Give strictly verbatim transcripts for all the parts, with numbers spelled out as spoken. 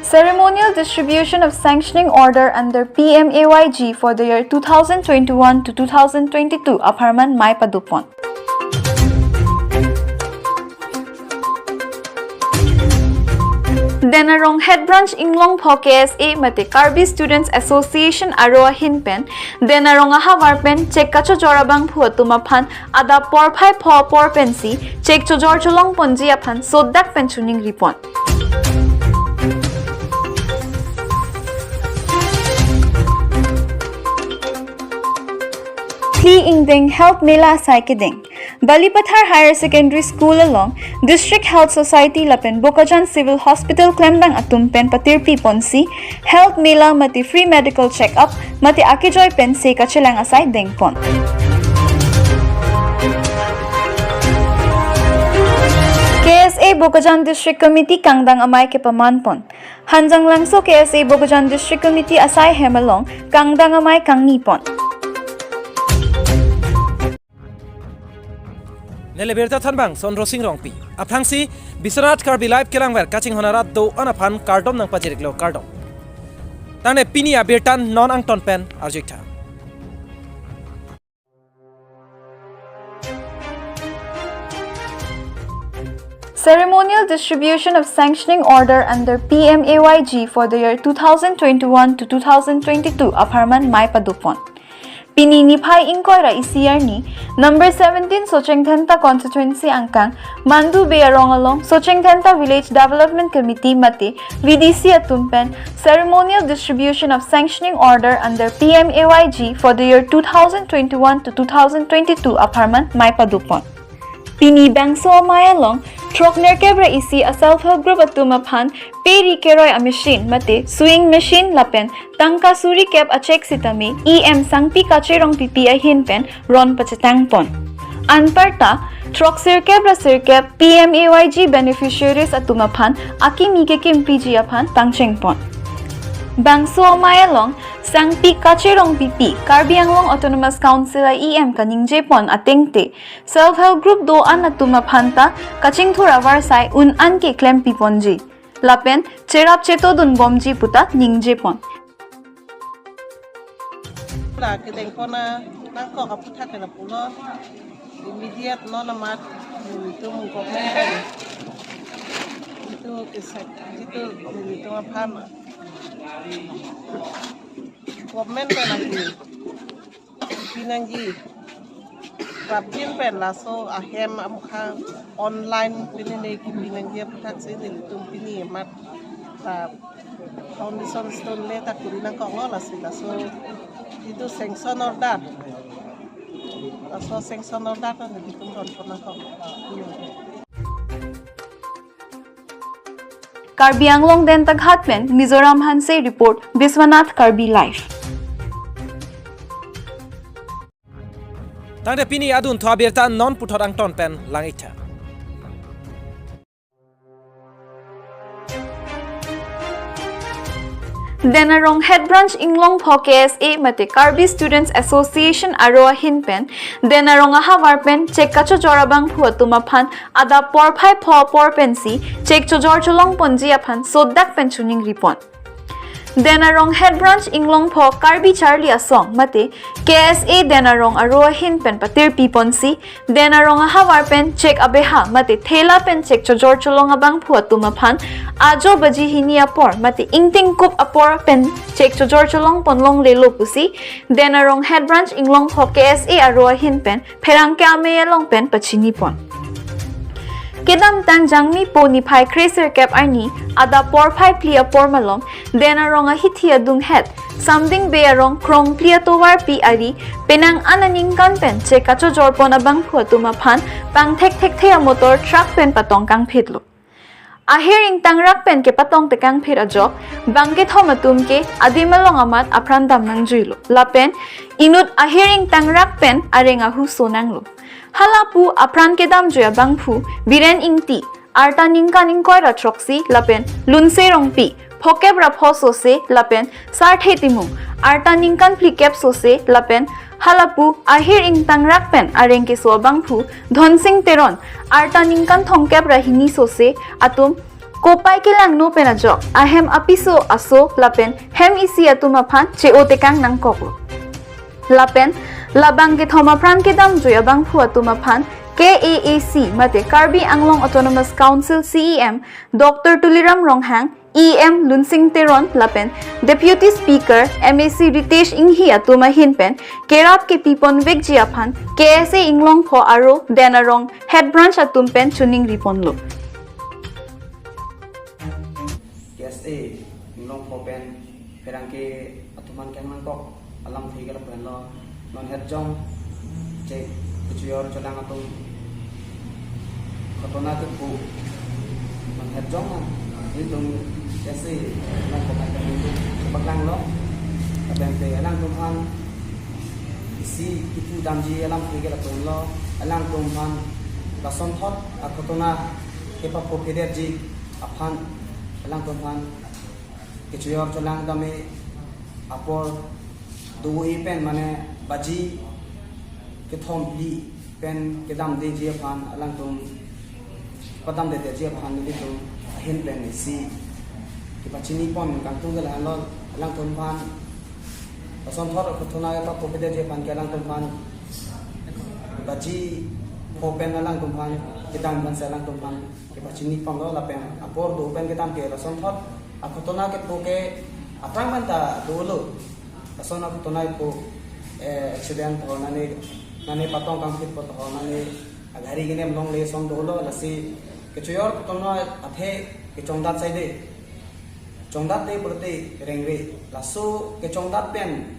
Ceremonial distribution of sanctioning order under P M A Y G for the year two thousand twenty-one to two thousand twenty-two apharman mei padopon. Denarong Head Branch Inglongpho K S A mate Karbi Students Association aro ahin pen Denarong ahavar pen chek kachojor abangphu atum aphan adap porphai pho apor pensi chek chojor cholongponji aphan sodak pen chuning ripon. Phli ingdeng Health Mela asai kedeng. Balipathar Higher Secondary School along District Health Society lapen Bokajan Civil Hospital klembang atum pen patirpi ponsi Health Mela mate free medical check-up mate akejoi pensi kachelang asai dengpon. K S A Bokajan District Committee kangdang amei kepaman pon. Hanjanglangso K S A Bokajan District Committee asai hem along kangdang amei kangni pon. Neli birta thanbang Sondro Sing Rongpi. Aphrangsi Biswanath Karbi Live kelangver kachinghon arat do-an aphan kardom nangpajiriklo, kardom. Tangte pini abirta non angton pen arjuitha. Ceremonial distribution of sanctioning order under P M A Y G for the year two thousand twenty-one to two thousand twenty-two apharman mei padopon. Pini niphai ingkoi ra isi arni, number seventeen Socheng Dhenta constituency angkang Mandu Bey arong along Socheng Dhenta Village Development Committee mate V D C atum pen ceremonial distribution of sanctioning order under P M A Y G for the year two thousand twenty-one to two thousand twenty-two apharman mei padopon. Pini bangso amei along throk nerkep ra isi a self help group atum aphan peri keroi a machine mate sewing machine lapen tangka suri kep a cheque sitame E M Sangpi Kache Rongpipi ahin pen ron pachetangpon. Anparta throk sirkep ra sirkep P M A Y G beneficiaries atum aphan akimi kekimpiji aphan pangchengpon. Bangso amei along Sangpi Kache Rongpipi Karbi Anglong Autonomous Council a E M kaningjepon atengte self help group do-an atum aphanta kachingthur avarsai un-an ke klempiponji lapen cherap chetodunbomji puta ningjepon. La kedengpon anangkok aphuthak ke lapulo. Immediate non amat nelitum government pen itum kesak itum nelitum aphan government pen lagi pinangji prapjin pen laso ahem amukha online pini ne kipinangji aphuthak si nelitum pini amat prap foundation stone le ta kuri nangkoklo, lasi laso itum sanction order. Laso sanction order ta nelitum ron pon nangkok. Karbi Anglong Dentaghat pen Mizoram Hanse report, Biswanath Karbi Live. Tangte pini adunthu abirta non puthot angton pen langitha. Denarong Head Branch Inglongpho K S A mate Karbi Students Association aro ahin pen Denarong ahavar pen chek kachojor abangphu atum aphan adap porphai pho apor pensi chek chojor cholongponji aphan sodak pen chuning ripon. Denarong Head Branch Inglongpho Karbi Charli Asong mate K S A Denarong aro ahin pen patirpi ponsi Denarong ahavar pen chek abeha mate thela pen chek chojor cholong abangphu atum aphan ajo baji hini apor mate ingtingkup apor pen chek chojor cholongpon longlelo pusi Denarong Head Branch Inglongpho K S A aro ahin pen pherangke amei along pen pachinipon. Kedamtang Jangmi po niphai kre sirkep arni adap porphai phli apor malom Denarong ahithi adunghet Samding Bey arong krongphli atovarpi ari penang an aningkan pen chek kachojorpon abangphu atum aphan pangthek thekthe amotor truck pen patong kangphitlo. Ahir ingtangrak pen kepatong tekangphit ajok bang kethom atum ke adim along amat apran dam nangjuilo. Lapen inut ahir ingtangrak pen areng ahu so nanglo. Halapu apran kedamjui abangphu Biren Ingti, arta ningkan ingkoi ra throksi, lapen Lunse Rongpi, phokep ra pho sose, lapen Sarthe Timung, arta ningkan phlikep sose, lapen halapu ahir ingtangrak pen areng keso abangphu Dhonsing Teron, arta ningkan thomkep ra hini sose, atum Kopai kelangno pen ajok ahem apiso aso lapen hem isi atum aphan che-o tekang nangkoklo. Lapen labang kethom apran kedamjui abangphu atum aphan K A A C mate Karbi Anglong Autonomous Council C E M Doctor Tuliram Ronghang, E M Lunsing Teron lapen Deputy Speaker M A C Ritesh Enghi atum ahin pen kerap kepi ponvekji aphan K S A Inglongpho aro Den Arong Head Branch atum pen choningri ponlo. K S A Inglongpho pen pherangke atum aphan kehang nangkok alamthe ke lapu henlo. Non het jong che kechoyor cholang atum khotona kepu. Non het jong na itum K S A Inglongpho pen itum chepaklanglo. Lapen te alangtum aphan isi kipu damji alamthe ke lapu henlo. Alangtum aphan lasonthot akhotona kepapo kedetji aphan alangtum aphan kechoyor cholang dam-e apor do-e pen mane baji kethom phli pen kedamdeji aphan alangtum padamdedetji aphan nelitum ahin pen isi kepachini pon kangtung ke lahenlo. Alangtum aphan lasonthot akhotona kepapo kedetji aphan ke alangtum aphan baji pho pen alangtum aphan kedam aphan si alangtum aphan kepachini ponlo. Lapen apor do pen kedam ke lasonthot akhotona kepu ke aphrang pen ta dolo. Lason akhotona kepu, eh, accident ho nane, nane patong kangphit poto ho nane agari kenem longle ason dolo. Lasi kechoyor khotona athe kechongdat saide, chongdatde pulote rengre. Laso kechongdat pen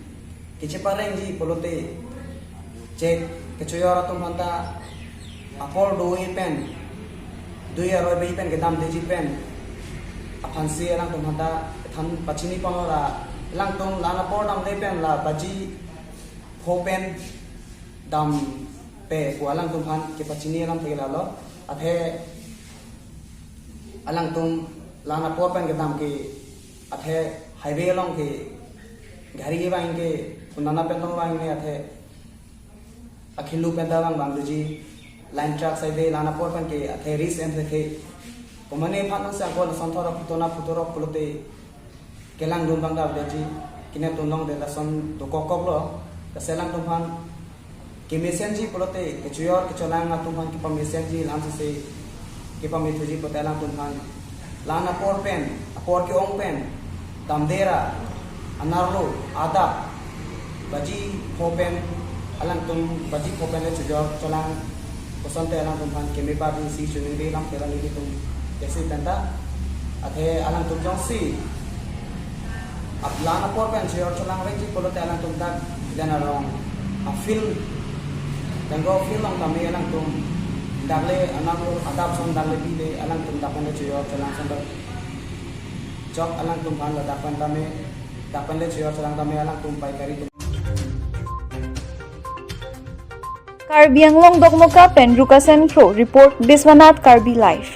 kecheparengji pulote che kechoyor atum aphanta apor do-e pen, dui aroi bei pen kedamdeji pen aphansi alangtum aphanta than pachini ponlo. La alangtum la-an apor damde pen la baji pho pen dampe pu alangtum aphan kepachini alamthe ke lalo. Athe alangtum la-an apor pen kedam ke athe highway along ke gari kevang ke, unana pen tong vang ke athe akhelu pen ta vang vangji, line truck saide la-an apor pen ke athe risk em the the. Komane aphan nang sangko lasonthot akhotona phutorok pulote kelangdun abang damdetji, kene tunlong de lason dokok koklo. Lasi alangtum aphan kemesenji pulote kechoyor kecholang atum aphan kepamesenji, la-an sese kepamethuji pulote alangtum aphan la-an apor pen, apor ke-ong pen damde ra anerlo adap baji pho pen alangtum baji pho pen le choyor cholang kosonte alangtum aphan keme padi si chuningri lam kelang ilitum kesi penta. Athe alangtum jongsi la-an apor pen choyor cholang vekji pulote alangtum dak Den Arong a field, Bengal field along tame alangtum dakle anang adap song dakle bile alangtum dak pen le choyor cholang song dak chok alangtum aphan la dak pen tame, dak pen le choyor cholang tame alangtum paikari tum. Karbi Anglong Dokmoka pen Rukasen Kro report, Biswanath Karbi Live.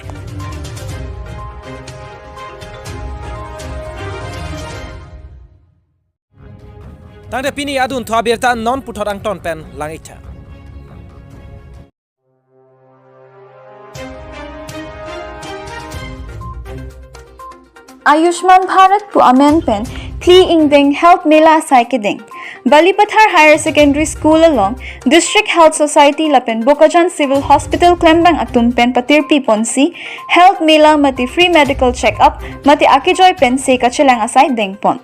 Tangte pini adunthu abirta non puthot angton pen lang-iktha. Ayushman Bharat pu amen pen phli ingdeng Health Mela asai kedeng. Balipathar Higher Secondary School along District Health Society lapen Bokajan Civil Hospital klembang atum pen patirpi ponsi Health Mela mate free medical check-up mate akejoi pen se kachelang asai dengpon.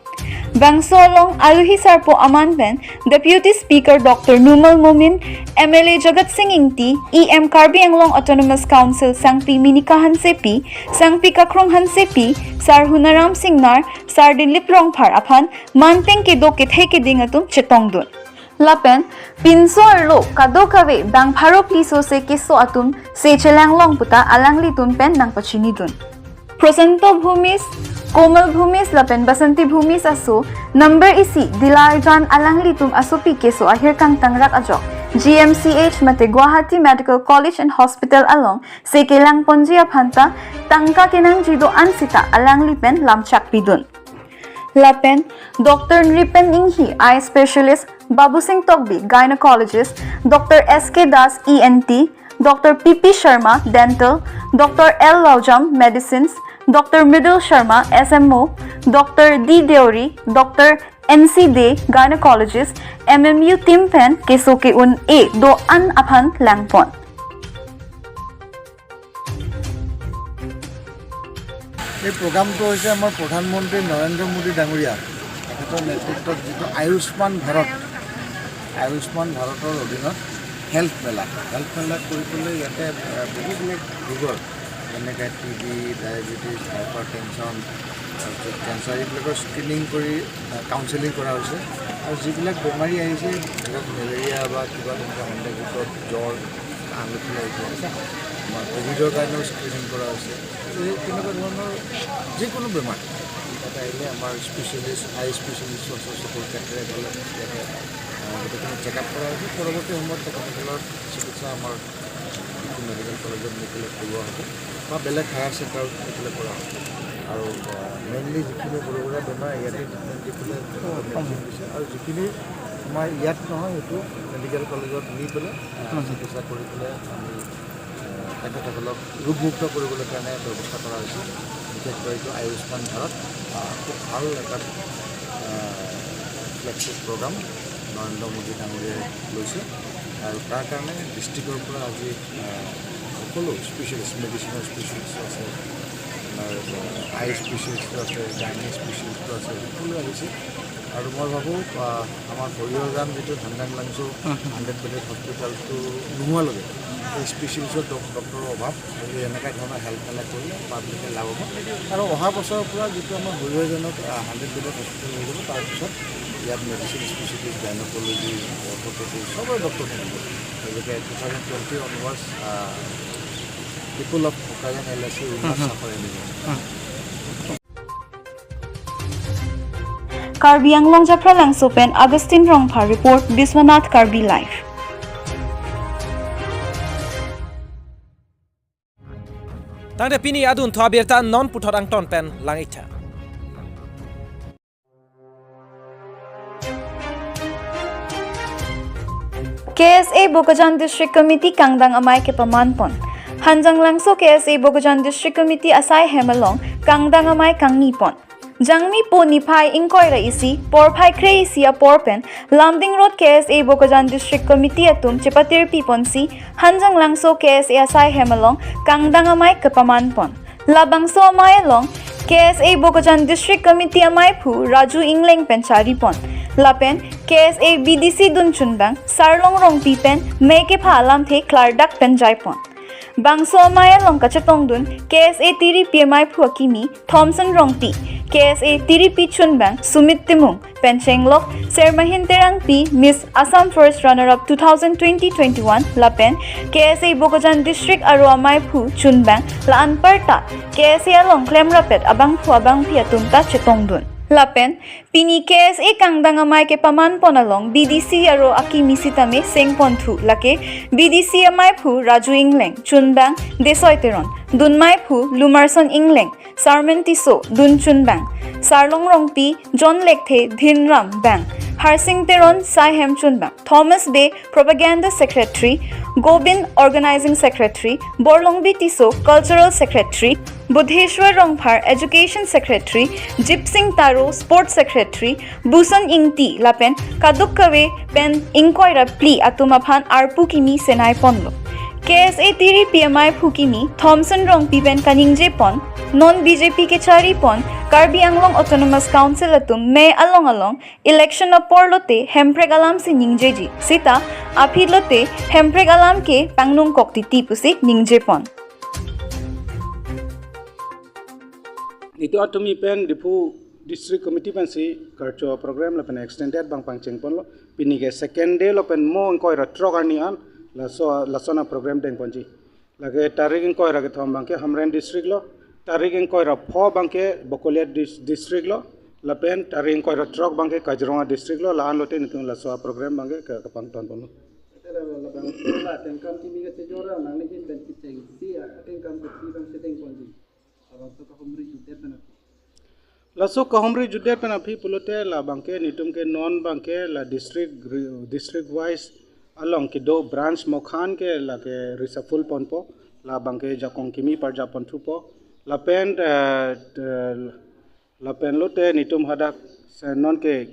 Bangso along alohi sarpo aman pen Deputy Speaker Doctor Numal Momin, M L A Jagat Singh Ingti, E M Karbi Anglong Autonomous Council Sangpi Minika Hansepi, Sangpi Kakrong Hansepi, Sar Hunaram Singnar, Sar Dilip Rongphar aphan manpeng kedo kethe keding atum chetongdun. Lapen pinso arlo kadokave bang pharo phli sose keso atum se chelanglong puta alanglitum pen nangpachinidun. Prosanto Bhumis, Komal Bhumis lapen Basanti Bhumis aso number isi Dilarjan alanglitum asopi keso ahir kangtangrak ajok G M C H mate Guwahati Medical College and Hospital along se kelangponji aphanta tangka kenangji do-an sita alangli pen lamchak pidun. Lapen Doctor Nripen Inghi, eye specialist, Babu Singh Tokbi, gynecologist, Doctor S K Das, E N T, Doctor P P Sharma, Dental, Doctor L Laujam, Medicines, Doctor Mridul Sharma, S M O, Doctor D Deori, Doctor N C Dey, Gynecologist, M M U team pen keso ke-un-e do-an aphan langpon. এই প্ৰগ্ৰামটো হৈছে আমাৰ প্ৰধানমন্ত্ৰী নৰেন্দ্ৰ মোদী ডাঙৰীয়া তেখেতৰ নেতৃত্বত যিটো আয়ুষ্মান ভাৰত, আয়ুষ্মান ভাৰতৰ অধীনত হেল্থ মেলা। হেল্থ মেলা কৰি পেলাই ইয়াতে, আহ, বহুবিলাক ৰোগৰ, যেনেকে টি বি, ডায়েবেটিছ, হাইপাৰ টেনশ্যন, তাৰপিছত কেঞ্চাৰ, এইবিলাকৰ স্ক্ৰিনিং কৰি, আহ, কাউন্সেলিং কৰা হৈছে। আৰু যিবিলাক বেমাৰী আহিছে, ধৰক মেলেৰিয়া বা কিবা তেনেকুৱা সন্দেহযুক্ত জ্বৰ, কাহ হৈ পেলাই আহিছে, আমাৰ ক'ভিডৰ কাৰণেও স্ক্ৰিনিং কৰা হৈছে। এই তেনেকুৱা ধৰণৰ যিকোনো বেমাৰ তাত আহিলে আমাৰ স্পেচিয়েলিষ্ট, আই স্পেচিয়েলিষ্ট আছে, চকুৰ কেটেৰেক্ট হ'লে ইয়াতে, আহ, গোটেইখিনি চেকআপ কৰা হৈছে। পৰৱৰ্তী সময়ত তেখেতসকলৰ চিকিৎসা আমাৰ ডিফু মেডিকেল কলেজত নি পেলাই কৰোৱা হ'ব বা বেলেগ হায়াৰ চেণ্টাৰত নি পেলাই কৰা হ'ব। আৰু, আহ, মেইনলি যিখিনি সৰু সুৰা বেমাৰ ইয়াতে ট্ৰিটমেণ্ট দি পেলাই মেডিচিন দিছে। আৰু যিখিনি আমাৰ ইয়াত নহয়, সেইটো মেডিকেল কলেজত নি পেলাই, আহ, চিকিৎসা কৰি পেলাই আমি, আহ, তেখেতসকলক ৰোগমুক্ত কৰিবলৈ কাৰণে ব্যৱস্থা কৰা হৈছে। বিশেষকৈ এইটো আয়ুষ্মান ভাৰত, আহ, খুব ভাল এটা, আহ, ফ্লেগশ্বিপ প্ৰগ্ৰাম নৰেন্দ্ৰ মোদী ডাঙৰীয়াই লৈছে। আৰু তাৰ কাৰণে ডিষ্ট্ৰিক্টৰ পৰা আজি, আহ, সকলো স্পেচিয়েলিষ্ট, মেডিচিনৰ স্পেচিয়েলিষ্ট আছে, আপোনাৰ, আহ, আই স্পেচিয়েলিষ্ট আছে, গাইনী স্পেচিয়েলিষ্ট আছে, সকলো আহিছে। আৰু মই ভাবোঁ, আহ, আমাৰ হৰিহৰ গান যিটো হানজাং লাংচ' হাণ্ড্ৰেড বেডেড হস্পিটেলটো নোহোৱালৈকে এই স্পেচিয়েলিষ্টৰ ডক-, ডক্টৰৰ অভাৱ। গতিকে এনেকুৱা ধৰণৰ হেল্থ মেলা কৰিলে পাব্লিকে লাভ হ'ব। আৰু অহা বছৰৰ পৰা যিটো আমাৰ হৰিহৰ গানত, আহ, হাণ্ড্ৰেড বেডেড হস্পিটেল হৈ যাব, তাৰপিছত ইয়াত মেডিচিন স্পেচিয়েলিষ্ট, গাইনকলজি, অৰ্থপেডিক, চবৰে ডক্টৰ থাকিব। গতিকে two thousand twenty onwards, uh, people of Bokajan L A C will not suffer anymore. Karbi Anglong Japralangso pen Augustine Rongphar report, Biswanath Karbi Live. Tangte pini adunthu abirta non puthot angton pen lang-iktha. K S A Bokajan District Committee kangdang amei kepamanpon. Hanjanglangso K S A Bokajan District Committee asai hem along kangdang amei kangnipon. Jangmi po niphai ingkoi ra isi, porphai kre-isi apor pen, Lumding Road K S A Bokajan District Committee atum chepatirpiponsi, Hanjanglangso K S A asai hem along kangdang amei kepamanpon. Labangso amei along K S A Bokajan District Committee ameiphu Raju Ingleng pen charipon. Lapen K S A B D C dun chunbang Sarlong Rongpi pen mei kepha alamthe klardak pen jaipon. Bangso amei along kachetongdun K S A tiripi ameiphu akimi Thomson Rongpi, K S A tiripi chunbang Sumit Timung, pen chenglok Sermahin Terangpi, Miss Assam First Runner Up two thousand twenty twenty-one, lapen K S A Bokajan District aro ameiphu chunbang la anparta K S A along klemrapet abangphu abangphi atum ta chetongdun. Lapen pini K S A kangdang amei kepamanpon along B D C aro akimi sitame sengponthu, lake B D C ameiphu Raju Ingleng, chunbang Desoi Teron, dunmeiphu Lumarson Ingleng, Sarmen Tisso, dun chunbang Sarlong Rongpi, John Lekthe, Dhinram Bang, Harsing Teron, saihem chunbang Thomas Bey, Propaganda Secretary, Gobin, Organizing Secretary, Borlongbi Tisso, Cultural Secretary, Budheshwar Rongphar, Education Secretary, Jip Singh Taro, Sports Secretary, Buson Ingti, lapen kadokave pen ingkoi ra phli atum aphan arpu kimi senaiponlo. K S A tiripi ameiphu kimi Thomson Rongpi pen kaningjepon, non B J P kecharipon Karbi Anglong Autonomous Council atum mei along along election apor lote hemprek alamsi ningjeji, sita aphi lote hemprek alam ke pangnungkok titi pusi ningjepon. Itum atumi pen Diphu District Committee pensi karcho program lapen extended bang pangchengponlo. Pini ke second day lo pen mo ingkoi ra throk arni an laso, lason aprogram dengponji. Lake tarik ingkoi ra kethom abangke Hamren District lo, tarik ingkoi ra pho abangke Bokolia Dis-, District lo, lapen tarik ingkoi ra throk abangke Kaziranga District lo, la-an lote nelitum laso aprogram abangke ke-, kepangtonponlo. Ete la, labangso la atengkam kimi kachejor ra nangli ahin pen kechengsi atengkam kopi abangsi dengponji? Labangso kahumri jutdet pen aphi. Laso kahumri jutdet pen aphi pulote labangke nelitum ke non abangke la district re-, district wise along kedo branch mokhan ke lake reshuffle ponpo, labangke jakong kimi parjap ponthupo, lapen eh, eh, lapen lote netum hadak se non ke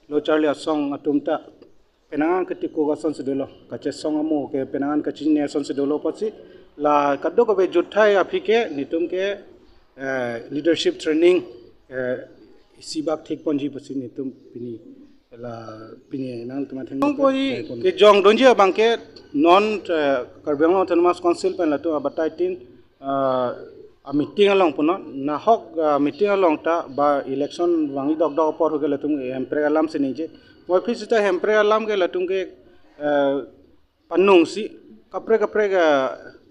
lo charli asong atum ta penang an ketikuk asonsi dolo, kachesong amo ke penang an kachini asonsi dolo apotsi la kadokave juthai aphi ke netum ke eh, leadership training eh, isi bak thik ponji pusi netum pini la pini nangtum atheng poni kejong dunji abangke non eh, Karbi Anglong Autonomous Council pen latum abatai tin eh, a meeting along punon, nahok eh, meeting along ta ba election vangji dokdok apor ke latum hemprek alam si ningje. Moi aphi sita hemprek alam ke latum ke eh, panung si kaprek kaprek eh,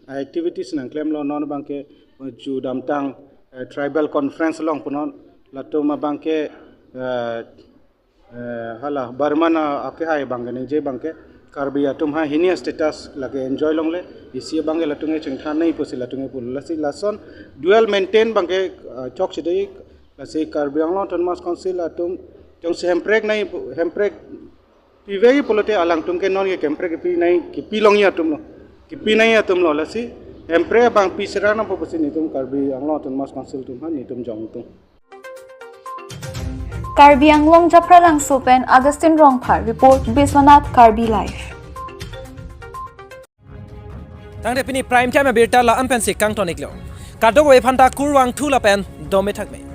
activities nangklemlo, non abangke eh, ju damtang eh, tribal conference along punon, latum abangke eh, eh, hala Barman akehai abangke ningje abangke Karbi atum ha hini status lake enjoy longle, isi abangke latum ke chingthan nai pusi latum ke pulo. Lasi lason dual maintain abangke eh, chokche dei. Lasi Karbi Anglong Autonomous Council atum jongsi hemprek nai pu- hemprek pive pulote alangtum ke non ke hemprek kepi nai, kepi longji atumlo, kepi nai atumlo. Lasi hemprek abang pi serang nangpo pusi netum Karbi Anglong Autonomous Council atum ha netum jong atum. Karbi Anglong Japralangso pen Augustine Rongphar report, Biswanath Karbi Live. Tangte pini prime time abirta la-an pensi kangton iklo. Kadokave aphanta kurvangthu lapen dome thakme.